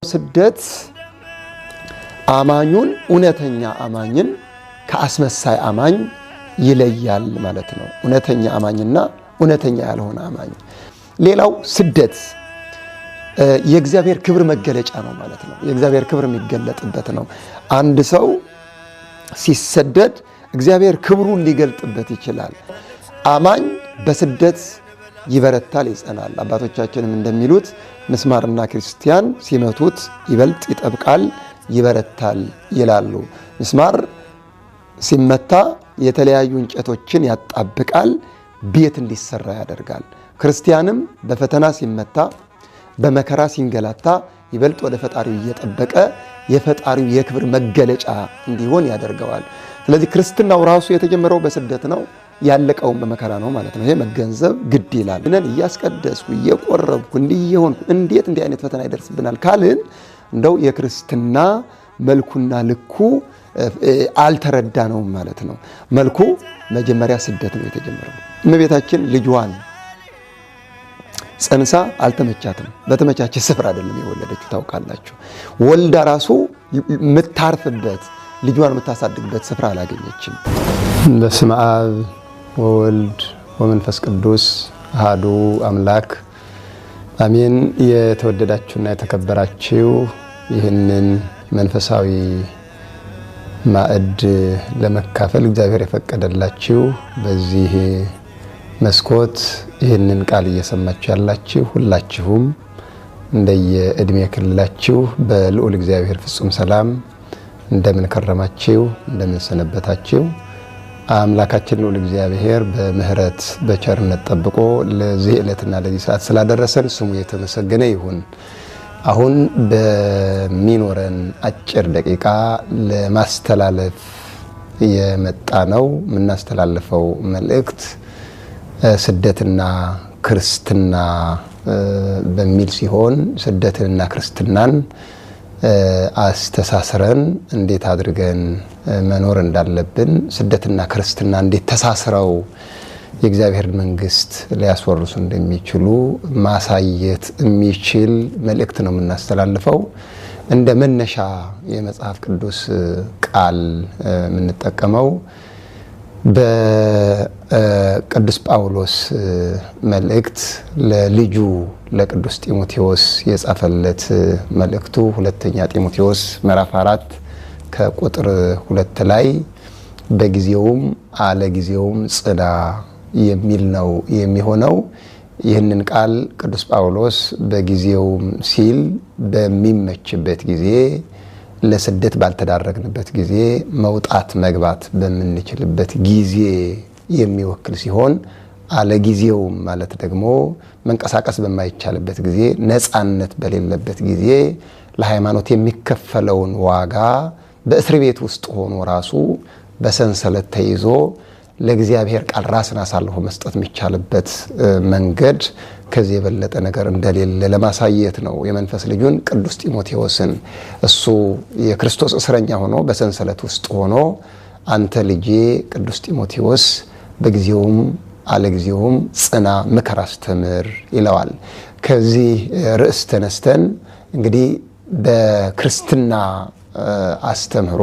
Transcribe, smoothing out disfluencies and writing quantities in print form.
ስደት አማኙን፣ እውነተኛ አማኝን ከአስመሳይ አማኝ ይለያል ማለት ነው። እውነተኛ አማኝና እውነተኛ ያልሆነ አማኝ። ሌላው ስደት የእግዚአብሔር ክብር መገለጫ ነው ማለት ነው። የእግዚአብሔር ክብር የሚገለጥበት ነው። አንድ ሰው ሲሰደድ እግዚአብሔር ክብሩን ሊገልጥበት ይችላል። አማኝ በስደት ይበረታል፣ ይጸናል። አባቶቻችንም እንደሚሉት ምስማርና ክርስቲያን ሲመቱት ይበልጥ ይጠብቃል፣ ይበረታል ይላሉ። ምስማር ሲመታ የተለያዩ እንጨቶችን ያጣብቃል፣ ቤት እንዲሰራ ያደርጋል። ክርስቲያንም በፈተና ሲመታ፣ በመከራ ሲንገላታ ይበልጥ ወደ ፈጣሪው እየጠበቀ የፈጣሪው የክብር መገለጫ እንዲሆን ያደርገዋል። ስለዚህ ክርስትናው ራሱ የተጀመረው በስደት ነው፣ ያለቀውን በመከራ ነው ማለት ነው። ይሄ መገንዘብ ግድ ይላል። እነን እያስቀደስኩ፣ እየቆረብኩ፣ እንዲህ እየሆንኩ እንዴት እንዲህ አይነት ፈተና ይደርስብናል ካልን እንደው የክርስትና መልኩና ልኩ አልተረዳ ነው ማለት ነው። መልኩ መጀመሪያ ስደት ነው የተጀመረው። እመቤታችን ልጇን ጸንሳ አልተመቻትም። በተመቻቸ ስፍራ አይደለም የወለደችው፣ ታውቃላችሁ። ወልዳ ራሱ የምታርፍበት፣ ልጇን የምታሳድግበት ስፍራ አላገኘችም። በስመ አብ ወወልድ ወመንፈስ ቅዱስ አሐዱ አምላክ አሜን። የተወደዳችሁና የተከበራችሁ ይህንን መንፈሳዊ ማዕድ ለመካፈል እግዚአብሔር የፈቀደላችሁ፣ በዚህ መስኮት ይህንን ቃል እየሰማችሁ ያላችሁ ሁላችሁም እንደየእድሜ ክልላችሁ በልዑል እግዚአብሔር ፍጹም ሰላም እንደምን ከረማችሁ? እንደምን ሰነበታችሁ? አምላካችን ልዑል እግዚአብሔር በምሕረት በቸርነት ጠብቆ ለዚህ ዕለትና ለዚህ ሰዓት ስላደረሰን ስሙ የተመሰገነ ይሁን። አሁን በሚኖረን አጭር ደቂቃ ለማስተላለፍ የመጣ ነው። የምናስተላልፈው መልእክት ስደትና ክርስትና በሚል ሲሆን ስደትንና ክርስትናን አስተሳስረን እንዴት አድርገን መኖር እንዳለብን፣ ስደትና ክርስትና እንዴት ተሳስረው የእግዚአብሔር መንግስት ሊያስወርሱ እንደሚችሉ ማሳየት የሚችል መልእክት ነው የምናስተላልፈው። እንደ መነሻ የመጽሐፍ ቅዱስ ቃል የምንጠቀመው በቅዱስ ጳውሎስ መልእክት ለልጁ ለቅዱስ ጢሞቴዎስ የጻፈለት መልእክቱ ሁለተኛ ጢሞቴዎስ ምዕራፍ 4 ከቁጥር 2 ላይ በጊዜውም አለጊዜውም ጽና የሚል ነው የሚሆነው። ይህንን ቃል ቅዱስ ጳውሎስ በጊዜውም ሲል በሚመችበት ጊዜ፣ ለስደት ባልተዳረግንበት ጊዜ፣ መውጣት መግባት በምንችልበት ጊዜ የሚወክል ሲሆን አለጊዜውም ማለት ደግሞ መንቀሳቀስ በማይቻልበት ጊዜ፣ ነፃነት በሌለበት ጊዜ ለሃይማኖት የሚከፈለውን ዋጋ በእስር ቤት ውስጥ ሆኖ ራሱ በሰንሰለት ተይዞ ለእግዚአብሔር ቃል ራስን አሳልፎ መስጠት የሚቻልበት መንገድ ከዚህ የበለጠ ነገር እንደሌለ ለማሳየት ነው። የመንፈስ ልጁን ቅዱስ ጢሞቴዎስን እሱ የክርስቶስ እስረኛ ሆኖ በሰንሰለት ውስጥ ሆኖ አንተ ልጄ ቅዱስ ጢሞቴዎስ በጊዜውም አለጊዜውም ጽና፣ ምከር፣ አስተምር ይለዋል። ከዚህ ርዕስ ተነስተን እንግዲህ በክርስትና አስተምህሮ